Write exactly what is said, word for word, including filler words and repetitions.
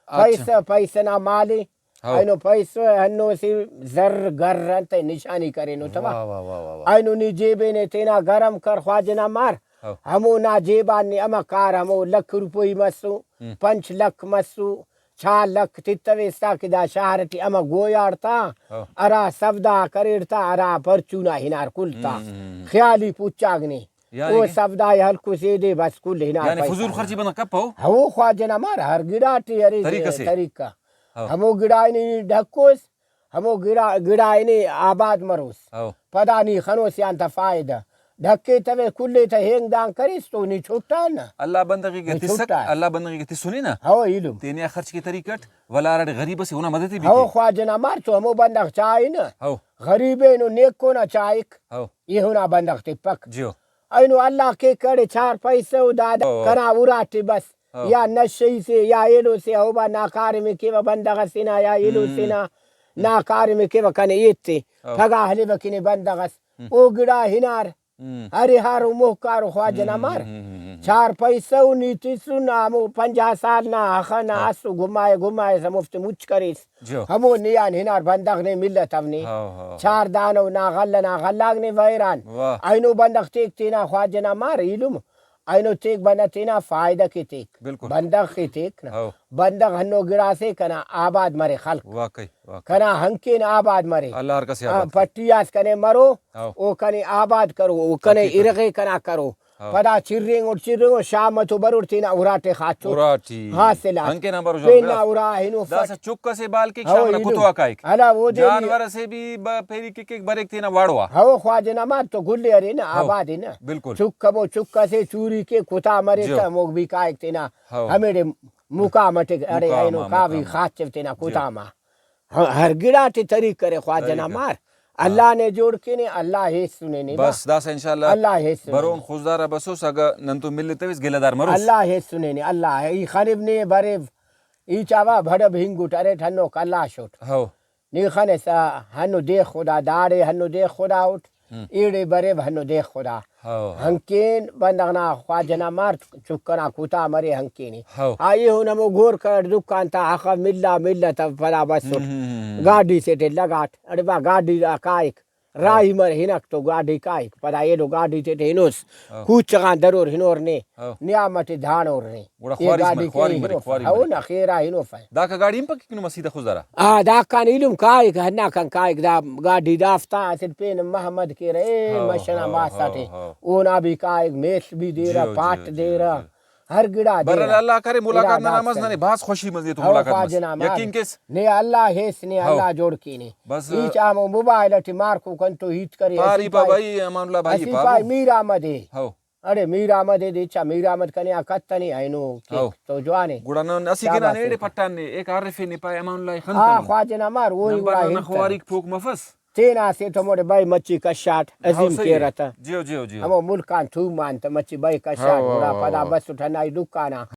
اچھا۔ پیسہ، پیسہ نا مال ءِ۔ ہو۔ اینو پیسہ ہنو اسہ زر گر انت نشانی کرینو تما۔ واہ، واہ، واہ، واہ، واہ۔ اینو نی جیبے نے تینا گرم کر خواجہ نا مار۔ ہو۔ ہمو نا جیب آن نی امہ کار ہمو لکھ روپئی مسو، ہم۔ پنچ لکھ مسو، چار لکھ تتویس تا کہ دا شہر ٹی امہ گویاڑ تا ہو۔ ہرا سودا کریڑ تا، ہرا پرچون آ ہنار کل تا۔ ہم، ہم، ہم۔ خیالی پچاک نے۔ یعنی او کہ؟ سودا ءِ ہلکس ایدے بس کل ہنار یعنی پیسہ فضول ہنار۔ خرچی بندغ کپو؟ ہو خواجہ نا مار ہر گڑا ٹی ارے طریقہ سے۔ طریقہ۔ ہو۔ ہمو گڑا ءِ نی ڈھکوس، ہمو گڑا، گڑا ءِ نی آباد مروس۔ ہو۔ پدا نی خنوس آن تا فائدہ۔ ڈھکے توے کلے تہ ہینگ دان کریس تو نی چھٹا نا۔ اللہ بندغی نی گتسک، چھٹا۔ اللہ بندغی گتسنے نا۔ ہو ایلم۔ تینے آ خرچ کے طریقہ اٹ، ولا ہراڑے غریب اسے اونا مدد ءِ بھی ہو کے۔ خواجہ نا مار تو ہمو بندغ چائے نا۔ ہو۔ غریب اینو نیکو نا چائک۔ ہو۔ ایہن آ بندغ تپک۔ جیو۔ اینو اللہ کے کڑے چار پیسہ و دادا ہو۔ کنا اراٹے بس۔ ہو۔ یا نشئی سے یا ایلو سے اوبا ناکارمے کیوہ بندغ اسے نا یا ایلو سے ہم۔ نا ناکارمے کیوہ کنے ایتے۔ ہو۔ پگہ ہلیوہ کنے بندغ اس۔ ہم۔ او گڑا ہنار۔ ہم۔ ارے ہارو موہ کارو خواجہ نا ہم، مار۔ ہم، ہم، ہم، ہم۔ چار پیسہ و نی تسن ہمو پنجاہ سال نا اخہ نا ہاں۔ اسو گھمائے گھمائے ہموفتے مچ کریس۔ جیو۔ ہمو نے آن ہنار بندغ نے ملت ہم نے۔ ہاں، ہاں۔ چار دانو نا غلہ نا غلاگ نے ویران۔ واہ۔ اینو بندغ تیک تینا خواجہ نا مار ایلم۔ اینو تیک بندغ تینا فائدہ کے تیک۔ بالکل۔ بندغ کے تیک نا۔ ہاں۔ بندغ ہنو گڑاسے کنا آباد مرے خلق۔ واقعی، واقعی۔ کنا ہنکین آباد مرے۔ اللہ ہر کسے آ، آباد کرے۔ پٹی آس کنے مرو، ہاں۔ او کنے آباد کرو، او کنے پٹی کرے۔ ارغے کنا کرو۔ ہاں۔ پدا چرینگوٹ، چرینگوٹ، شام تو بروٹ تینا اراٹے خاچوٹ۔ اراٹی۔ حاصل آ۔ ہنکین آن برو پین نا جوان گڑاس۔ ارا ہنوفک۔ داسہ چک اسے بال کیک، ہاں، شام نا ایلو۔ کتو آ کائک۔ ہلا، اودے جانور اسے بھی ب-، پیری کیک، کیک بریک تینا واڑو آ۔ ہو، خواجہ نا مار تو گلے ارے نا، ہو۔ آباد نا۔ بالکل۔ چک کبو، چک اسے چوری کے کتا مرے جیو۔ تہ موگ بھی کائک تینا۔ ہو۔ ہمیڑے مقام اٹے ارے مقام اینو آ، کاوی مقام آ۔ خاچو تینا جیو۔ کتا ما۔ ہر، ہر گڑاٹی طریق کرے خواجہ نا طریق۔ مار۔ ہاں۔ اللہ نے جوڑ کینے، اللہ ہیسنے نے با۔ بس داسہ انشاءاللہ اللہ ہیسنے۔ برون خضدار آ بسوس، اگہ نن تو ملتویس گلہ دار مروس۔ اللہ ہیسنے نے، اللہ ای خنب نے بریو۔ ای چاوا بھڑب ہنگوٹ اریٹ ہنوک اللہ شوٹ۔ ہو۔ نی خنسا ہنو دیخ خدا داڑے ہنو دیخ خدا اٹ۔ ہم۔ ایڑے بریو ہنو دیخ خدا۔ ہو، ہو۔ ہنکین بندغ نا خواجہ نا مار چک ئنا کتا مرے ہنکینے۔ ہو۔ آ ایہن ہمو گور کڑ دکان تا اخہ ملا ملا تا پدا بسٹ۔ ہم، ہم، ہم، ہم۔ گاڈی سے ٹے لگاٹ۔ اڑے با گاڈی دا کائک۔ ہو۔ راہی مر ہنک تو گاڈی کائک۔ پدا ایلو گاڈی تے ٹے ہنوس۔ ہو۔ کوچہ غان درور ہنور نے۔ ہو۔ نیام ٹی دھانور نے۔ گڑا اے خواریم گاڈی مر-، خواریم کے مرے، ہنوفہ۔ خواریم ہو مرے۔ نا خیرا ہنوفہ۔ داکا گاڈی ہم پکک نما سیدھا خضدار آ؟ آ، داکان ایلم کائک، ہنداکان کائک، دا گاڈی دافتا اسٹ پین محمد کیرہ، اے ہاں، مش ئنا ہاں، ماسا ہاں، ٹی۔ ہاں۔ اونا بھی کائک، میڷ بھی دیرہ، جیو، پاٹ جیو، جیو، دیرہ۔ جیو۔ ہر گڑا بہرحال دیرہ۔ اللہ کرے ملاقات گڑا ننا داسہ۔ مس ننے بھاز خوشی مس نے تو ہاں، ملاقات مس۔ خواجہ نا مار۔ یقین کیس۔ نے اللہ ہیس، نے ہاں۔ اللہ جوڑ کینے۔ بس۔ ای چا ہمو موبائل ٹی مارکو کنتو ہیت کرے، پاری اسیپا پا بھائی، امان اللہ بھائی اسیپا پا بھائی۔ میر احمد اے۔ ہاں۔ اڑے میر احمد ءِ دچا، میر احمد کنے آ کتنے اینو کیک ہو۔ تو جوانے۔ گڑا نن اسہ چاباسے۔ گنانے ایڑے پٹان نے، ایک عارف نے پائے امان اللہ خان ہاں، کنے۔ خواجہ نا مار، وہی نمبر گڑا نن ہیت خواریک کرے۔ پوک مفس۔ تینا سے تو موڑے بھائی مچی کشاٹ، ہاں، عظیم صحیح ہے۔ کیرہ تہ۔ جیو، جیو، جیو۔ ہمو ملک آن تھوم آن تہ مچی بھائی کشاٹ، ہاں، گڑا ہاں، پدا ہاں۔ بس اٹھنا ای دکان آ۔